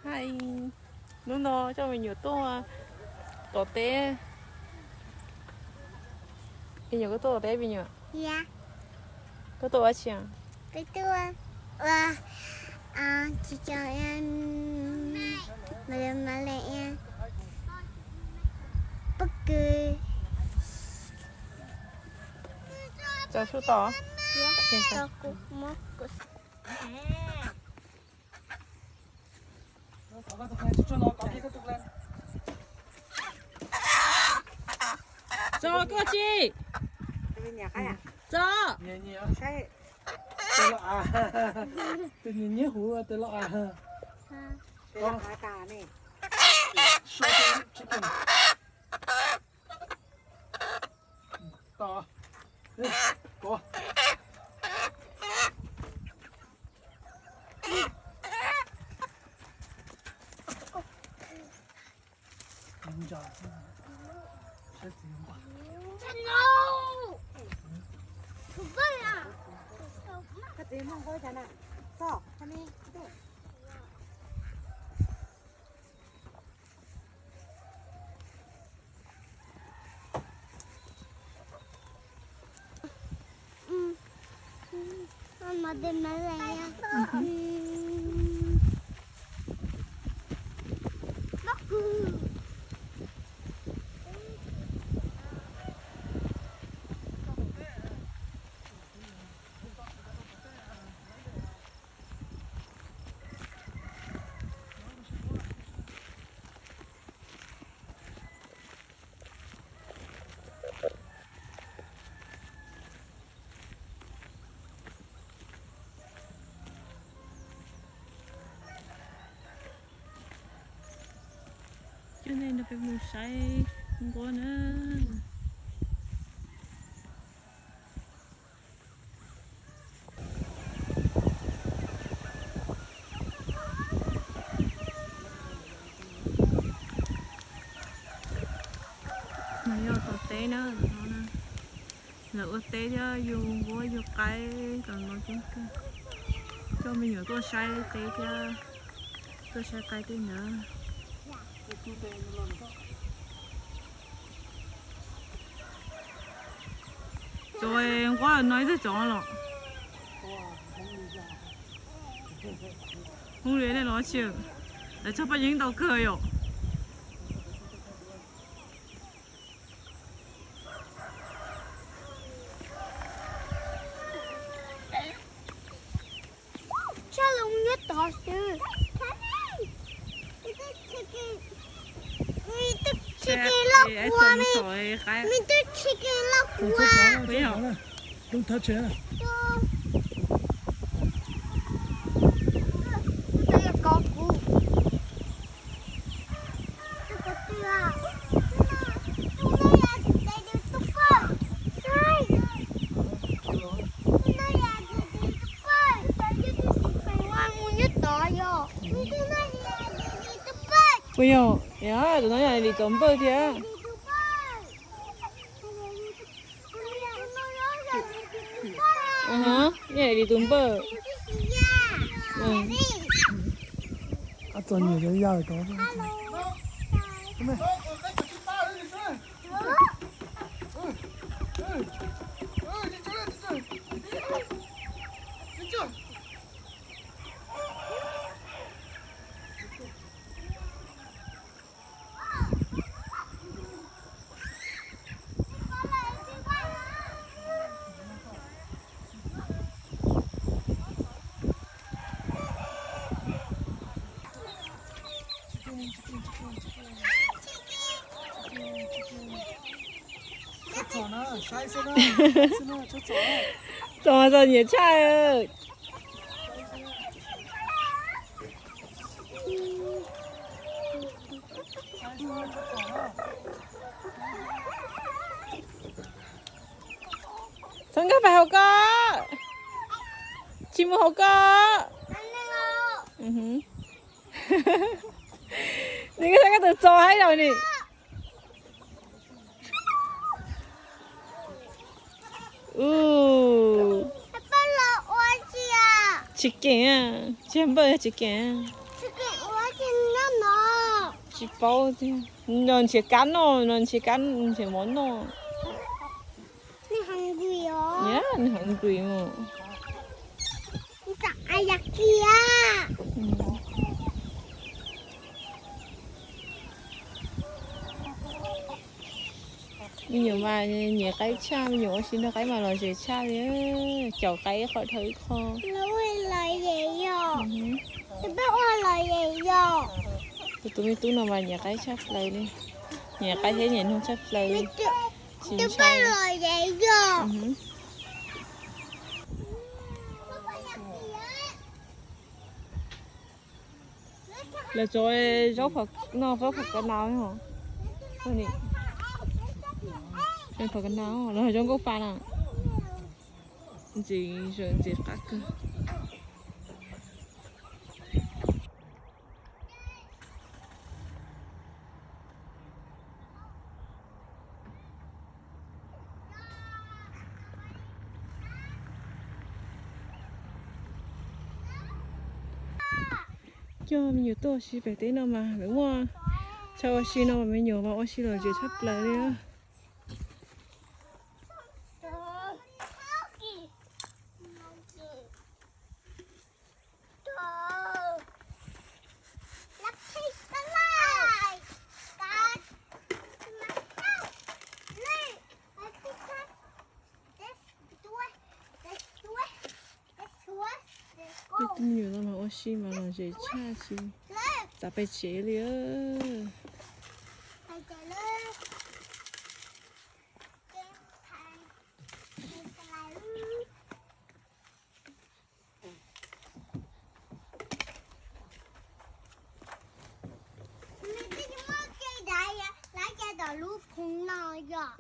Hai, hnub no coj me nyuam tuaj tom teb. Me nyuam, koj tuaj tom teb me nyuam? Koj tuaj ua tsi? Peb tuaj ua tsis cov ma le ma le pob kws. Tso sub tod. Tso koj tsi. Tso. Tus nyiam nyiam huv tus los a. Coj nej nrog peb mus saib nquab na. No yog tom teb na, lawv ua teb thiab yug nquab yug qaib tom no coob kawg. Coj me nyuam tuaj saib teb thiab tuaj saib qaib tej ntawd. Cov nquab no ib txwg cov los. Hoob li nej los tsi, lawv tso paj yeeb ntau kawg yom. Tshaj los nyob tod xwb. Me tub chicken loj kua, me tub chicken loj kua. Puas yog? Yog, tus no yog li tus npawj thiab. Yog li tus npawj. Txom nyem cov yaj ko. Txom txom nyem tshaj. Txhob nkag pais hauv ko. Tsis mus hauv ko. Nws nkag txog nkag tus txos haib zaum ni. Ub, tsis keem, tsis npawj tsis keem. Tsis paub tiag. No nrhiav kab noj, no nrhiav kab, nrhiav mov noj. Nws hungry os. Yeah, nws hungry mus. Nws tsam a yas kiag. Me nyuam mas nyiam qaib tshaj, me nyuam ua si nrog qaib mas lom zem tshaj li. Caum qaib ib qho dhau ib qho. Tus peb ua lom zem yom. Tus tus me tub no mas nyiam qaib tshaj plaws li. Nyiam qaib thiab nyiam noog tshaj plaws li. Tus peb lom zem yom. Lawv tso zaub phom no, zaub phom ka nau, phom ka nau los zaub nkauj fa na. Ntxim, ntxim qab kawg. Coj me nyuam tuaj ua si pem teb no mas lawv muaj chaw ua si no, me nyuam mas ua si lom zem tshaj plaws li. Peb tus me nyuam no mas ua si mas lom zem tshaj, tsis txav pes tsev li.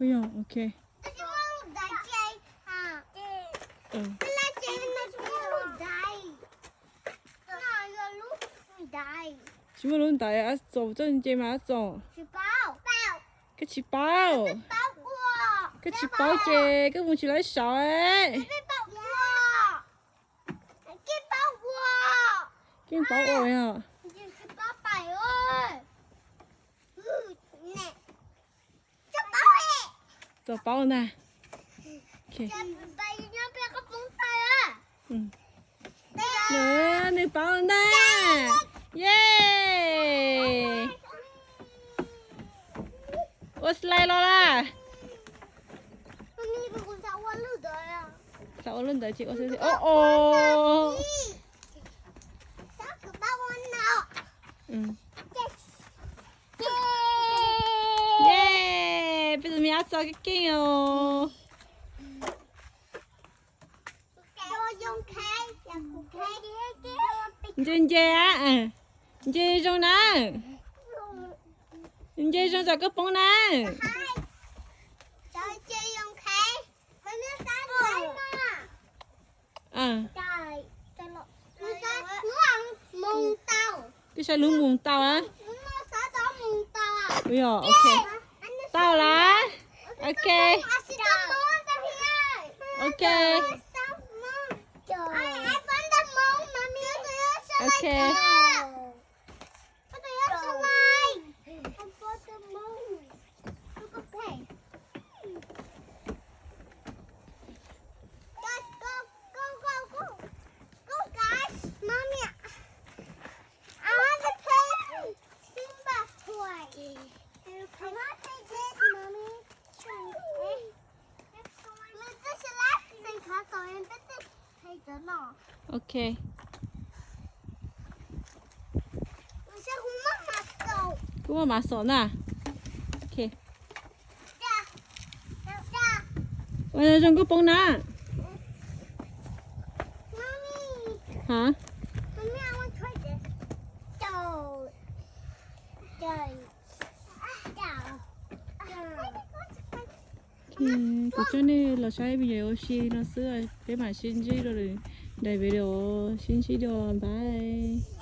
Ua yog, ok. Tsis muaj lub ntaiv, Ab Txos txawj nce mas Ab Txos. Koj tsis paub, koj tsis paub ces koj mus tsis laib saud. Keej paub ua yog. Txos paub ntag. Nws paub ntag. Yeej. Ua slide los lawm. Xav ua lub ntawd ces ua xwb. Os os. Yeej, peb tus me Ab Txos keej keej os. Nce nce, nce zoo na. Nce zoo tsam koj poob na. Twb saib lub mus tau a. Ua yog, ok. Tau lawm. Ok. Ok. Ok. Guys, go, go, go, go. Go, guys. Mommy, I want to play Simba toy. I want to play this, Mommy. This is the last thing I saw in this. Ok. Kuv muaj mas xom na. Ok. Ua zoo koj poob na. Hả? Kuv coj nej los saib video ua si no xwb, peb mam sib ntsib rau lwm daim video sib ntsib dua, bye.